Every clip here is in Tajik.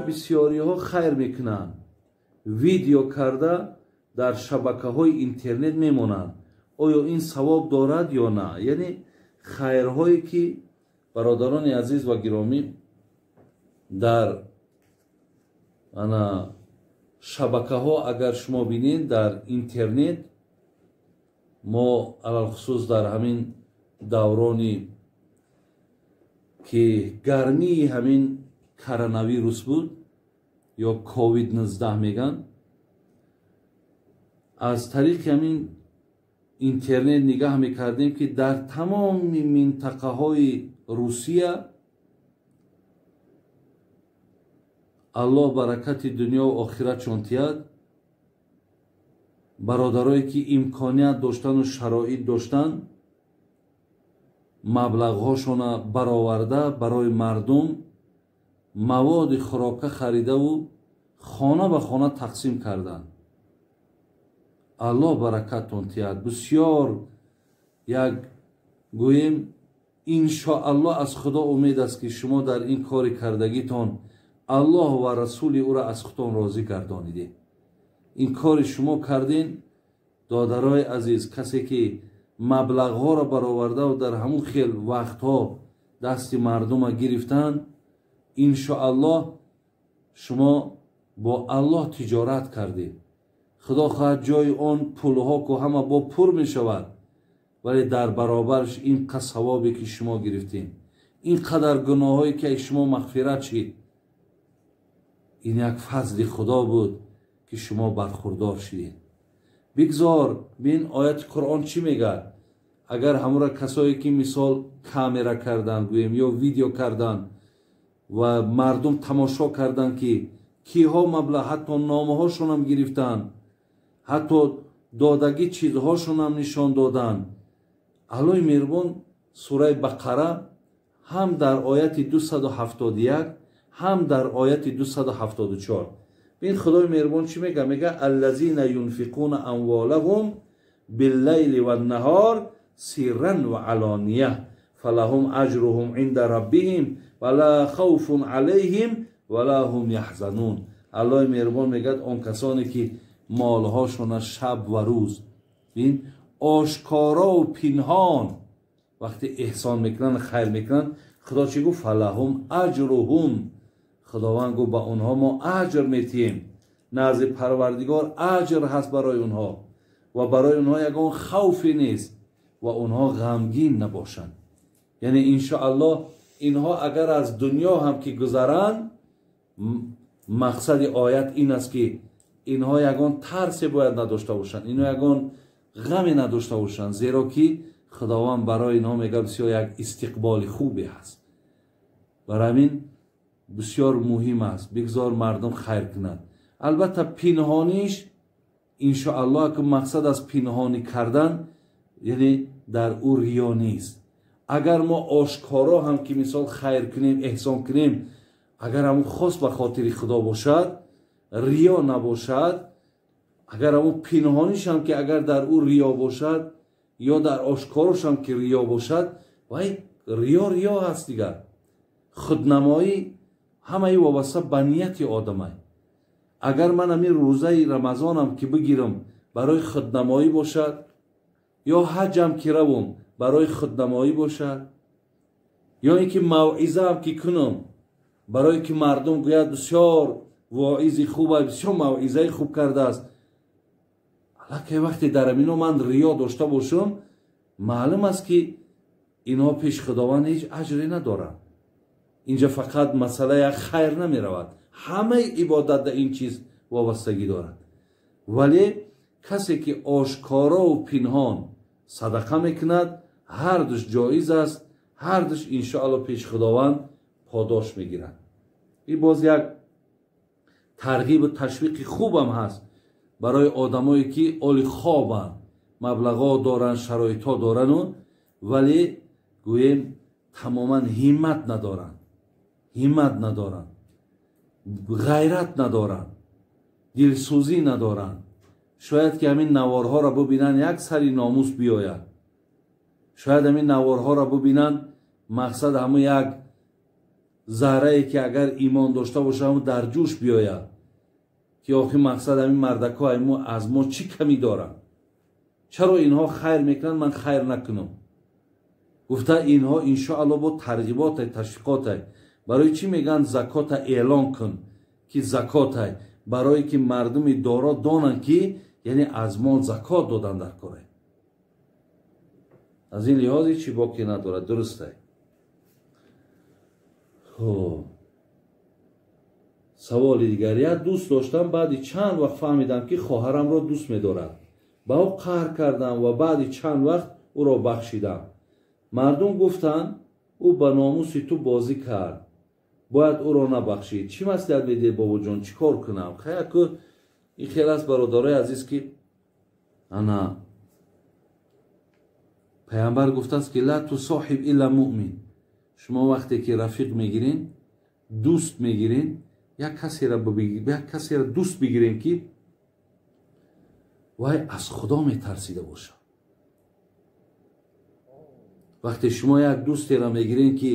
Бисёриҳо хайр мекунанд, видео карда дар шабакаҳои интернет мемонанд. Оё ин савоб дорад ё на? Яъне хайрҳое ки бародарони азиз ва гиромӣ дар ана шабакаҳо агар шумо бинед дар интернет, мо алалхусус дар ҳамин даврони ки гармии ҳамин коронавирус буд ё ковид-19 меган, аз тариқи ҳамин интернет нигаҳ мекардем ки дар тамоми минтақаҳои Русия Аллоҳ баракати дунё ва охиратшон тиҳад, бародарое ки имконият доштану шароит доштанд маблағҳошона бароварда барои мардум маводи хӯрока харидаву хона ба хона тақсим карданд. Аллоҳ баракаттон тиҳад. Бисёр як гӯем иншоаллоҳ аз Худо умед аст ки шумо дар ин кори кардагитон Аллоҳ ва расули ӯро аз худтон розӣ гардонидед. Ин кори шумо кардин, додарои азиз, касе ки маблағҳоро баровардаву дар ҳамун хел вақтҳо дасти мардума гирифтанд, иншоаллоҳ шумо бо Аллоҳ тиҷорат кардед. Худо хоҳад ҷои он пулҳо ку ҳама бо пур мешавад, вале дар баробараш ин қадр савобе ки шумо гирифтед, ин қадар гуноҳҳое ки аз шумо мағфират шид, ин як фазли Худо буд ки шумо бархурдор шидед. Бигзор бин ояти Қуръон чӣ мегӯяд. Агар ҳамура касое ки мисол камера карданд гӯем ё видео карданд ва мардум тамошо карданд ки киҳо маблағ, ҳатто номаҳошонам гирифтанд, ҳатто додагӣ чизҳошонам нишон доданд. Аллоҳи меҳрубон сураи Бақара ҳам дар ояти 271 ҳам дар ояти 274. Бин Худои меҳрубон чӣ мега? Мега аллазина юнфиқуна амволаҳум биллайли ваннаҳор сирран ва алония фалаҳум аҷруҳум инда раббиҳим ва ла хавфун алайҳим ва ла ҳум яҳзанун. Аллоҳи меҳрубон мегӯяд он касоне ки молҳошона шаб ва рӯз бин ошкорову пинҳон вақте эҳсон мекунанд, хайр мекунанд, Худо чӣ гуфт? Фалаҳум аҷруҳум. Худованд гуфт ба онҳо мо аҷр метиҳем. Назди Парвардигор аҷр ҳаст барои онҳо ва барои онҳо ягон хавфе нест ва онҳо ғамгин набошанд. Яъне иншоаллоҳ инҳо агар аз дунё ҳам ки гузаранд, мақсади оят ин аст ки инҳо ягон тарсе бояд надошта бошанд, инҳо ягон ғаме надошта бошанд, зеро ки Худованд барои инҳо мегӯяд бисёр як истиқболи хубе ҳаст. Барои ҳамин бисёр муҳим аст, бигзор мардум хайр кунад. Албатта пинҳониш иншоаллоҳ ки мақсад аз пинҳонӣ кардан яъне дар ӯ риё нест. Агар мо ошкоро ҳам ки мисол хайр кунем, эҳсон кунем, агар ҳамун хос ба хотири Худо бошад, риё набошад, агар ҳамун пинҳониш ҳам ки агар дар ӯ риё бошад ё дар ошкорош ҳам ки риё бошад, вай риё риё ҳаст дигар. Худнамоӣ ҳамаи вобаста ба нияти одамай. Агар ман ҳамин рӯзаи Рамазонам ки бигирам барои худнамоӣ бошад, ё ҳаҷам ки равам барои худнамоӣ бошад, ё ин ки мавъизаам ки кунам барое ки мардум гӯяд бисёр воизи хуб аст, бисёр мавъизаи хуб кардааст, аллакай вақте дар ҳамино ман риё дошта бошам, маълум аст ки инҳо пеши Худованд ҳеҷ аҷре надоранд. Инҷа фақат масъала як хайр намеравад, ҳамаи ибодат дар ин чиз вобастагӣ дорад. Вале касе ки ошкорову пинҳон садақа мекунад, ҳардуш ҷоиз аст, ҳардуш иншоаллоҳ пеши Худованд подош мегирад. Ин боз як тарғибу ташвиқи хубам ҳаст барои одамое ки оли хобанд, маблағҳо доранд, шароитҳо дорану вале гӯем тамоман ҳиммат надоранд, ҳиммат надоранд, ғайрат надоранд, дилсӯзӣ надоранд. Шояд ки ҳамин наворҳоро бубинанд як сари номус биёяд, шояд ҳамин наворҳоро бубинанд Мақсад ҳамун як заррае ки агар имон дошта боша, ҳамун дар ҷӯш биёяд, ки охи мақсад ҳамин мардакҳо аз мо чӣ камӣ доранд? Чаро инҳо хайр мекунанд, ман хайр накунам? Гуфта инҳо иншоалло бо тарғиботай, ташвиқотай. Барои чӣ мегӯянд закота эълон кун, ки закотай? Барое ки мардуми доро донанд, ки яъне аз мол закот додан дар корай. Аз ин лиҳоз ҳеҷ чӣ боке надорад, дурустай. Саволи дигар. Як дӯст доштам, баъди чанд вақт фаҳмидам, ки хоҳарамро дӯст медорад. Ба ӯ қаҳр кардам ва баъди чанд вақт ӯро бахшидам. Мардум гуфтанд, ӯ ба номуси ту бозӣ кард, бояд ӯро набахшӣ. Чӣ маслиҳат медиҳед, бобоҷон? Чӣ кор кунам? Хаяку ин хел аст, бародарои азиз, ки ана паямбар гуфтааст, ки ла тусоҳиб илла муъмин. Шумо вақте ки рафиқ мегирин, дӯст мегирин, як касеро дӯст бигирем, ки вай аз Худо метарсида бошад. Вақте шумо як дӯстеро мегирем, ки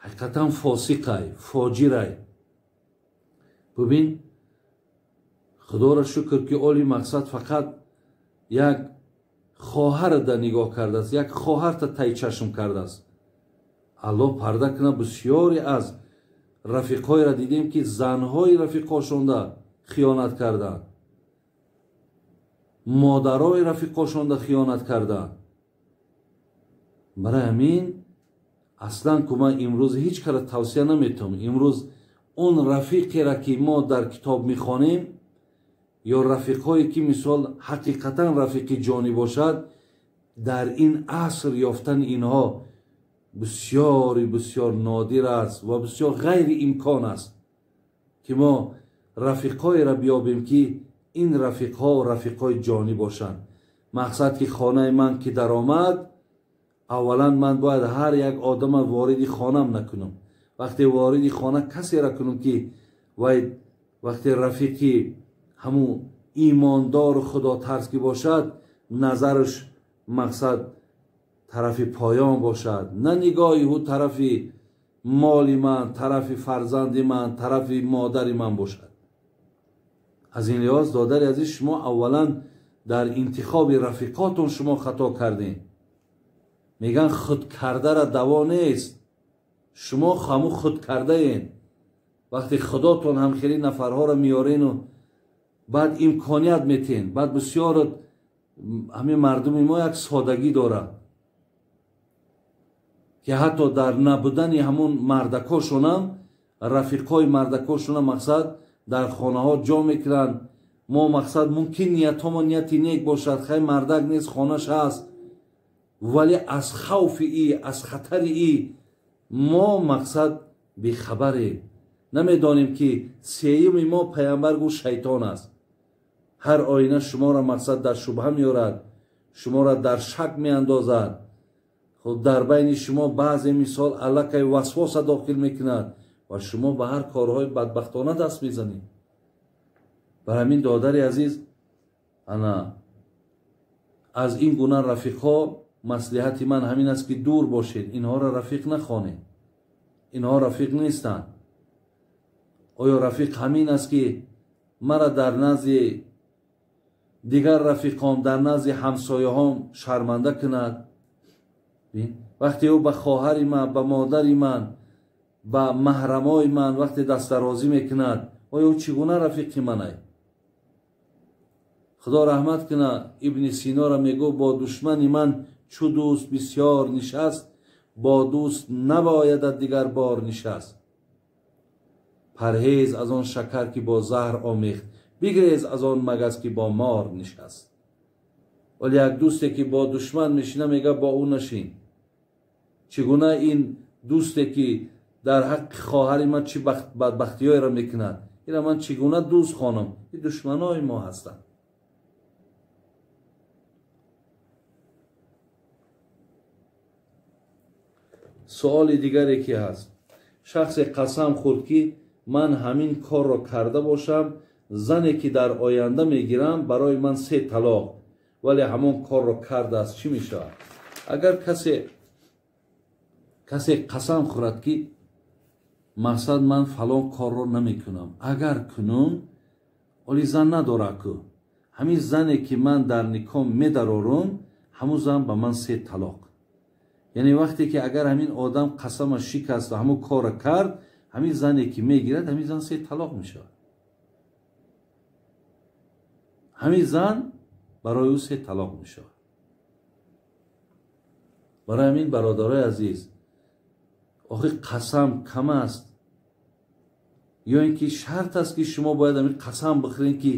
ҳақиқатан фосиқай, фоҷирай, бубин, Худоро шукр, ки оли мақсад фақат як хоҳарро дар нигоҳ кардааст, як хоҳарта тай чашм кардааст. Аллоҳ парда кунад, бисёре аз рафиқҳоеро дидем, ки занҳои рафиқҳошонда хиёнат карданд, модарои рафиқҳошонда хиёнат карданд. Барои ҳамин аслан ку ман имрӯз ҳеҷ кара тавсия наметавонам. Имрӯз он рафиқеро, ки мо дар китоб мехонем, ё рафиқҳое ки мисол ҳақиқатан рафиқи ҷонӣ бошад, дар ин аср ёфтани инҳо бисёри бисёр нодир аст ва бисёр ғайриимкон аст, ки мо рафиқҳоеро биёбем, ки ин рафиқҳо рафиқҳои ҷонӣ бошанд. Мақсад ки хонаи ман ки даромад, аввалан ман бояд ҳар як одама вориди хонам накунам. Вақте вориди хона касеро кунам, ки вай вақте рафиқи ҳамун имондору худотарс ки бошад, назараш мақсад тарафи поён бошад, на нигоҳи ӯ тарафи моли ман, тарафи фарзанди ман, тарафи модари ман бошад. Аз ин лиҳоз, додари азиз, шумо аввалан дар интихоби рафиқотон шумо хато кардем. Мегӯянд худкардара даво нест, шумо ҳамун худкардаен. Вақте худотон ҳам хеле нафарҳоро меёрену баъд имконият метен, баъд бисёр ҳамин мардуми мо як содагӣ дорад, ки ҳатто дар набудани ҳамун мардакошонам, рафиқҳои мардакошонам мақсад дар хонаҳо ҷо мекунанд. Мо мақсад мумкин ниятҳомо нияти нек бошад, хай мардак нест, хонаш ҳаст, вале аз хавфи и, аз хатари и мо мақсад бехабарем. Намедонем, ки сеюми мо паямбар гуфт шайтон аст. Ҳар оина шуморо мақсад дар шубҳа меорад, шуморо дар шак меандозад. Хуб, дар байни шумо баъзе мисол аллакай васвоса дохил мекунад ва шумо ба ҳар корҳои бадбахтона даст мезанед. Бар ҳамин, додари азиз, ана аз ин гуна рафиқҳо маслиҳати ман ҳамин аст, ки дур бошед, инҳоро рафиқ нахонед. Инҳо рафиқ нестанд. Оё рафиқ ҳамин аст, ки мара дар назди дигар рафиқом, дар назди ҳамсояҳом шарманда кунад? Вақте ӯ ба хоҳари ман, ба модари ман, ба маҳрамои ман вақте дастдарозӣ мекунад, оё ӯ чӣ гуна рафиқи манай? Худо раҳмат кунад, Ибни Синоро мегӯ: бо душмани ман чу дӯст бисёр нишаст, бо дӯст набоядат дигар бор нишаст. Парҳез аз он шакар, ки бо заҳр омехт, бигрез аз он магас, ки бо мор нишаст. Вале як дӯсте ки бо душман мешина, мега бо ӯ нашин. Чӣ гуна ин дӯсте ки дар ҳаққи хоҳари ман чӣ бадбахтиҳоеро мекунад, инро ман чӣ гуна дӯст хонам? Ин душманои мо ҳастанд. Суоли дигаре ки ҳаст: шахсе қасам хӯрд, ки ман ҳамин корро карда бошам, зане ки дар оянда мегирам барои ман 3 талоқ, вале ҳамон корро кардааст, чӣ мешавад? Агар касе Касе қасам хӯрад, ки мақсад ман фалон корро намекунам, агар кунум, оли зан надора ку, ҳамин зане ки ман дар никоҳ медарорум, ҳамун зан ба ман се талоқ. Яъне вақте ки агар ҳамин одам қасама шикаст ва ҳамун корро кард, ҳамин зане ки мегирад, ҳамин зан се талоқ мешавад. Ҳамин зан барои ӯ се талоқ мешавад. Барои ҳамин, бародарои азиз, охи қасам кам аст ё ин ки шарт аст, ки шумо бояд ҳамин қасам бихӯред, ки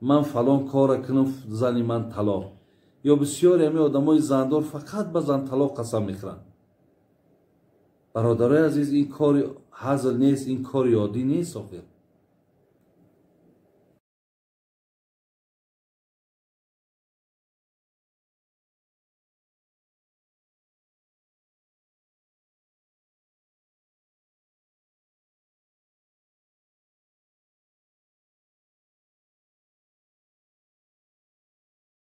ман фалон корро кунам, зани ман талоқ? Ё бисёре ҳамин одамои зандор фақат ба зан талоқ қасам мехӯранд. Бародарои азиз, ин кори ҳазл нест, ин кори оддӣ нест охир.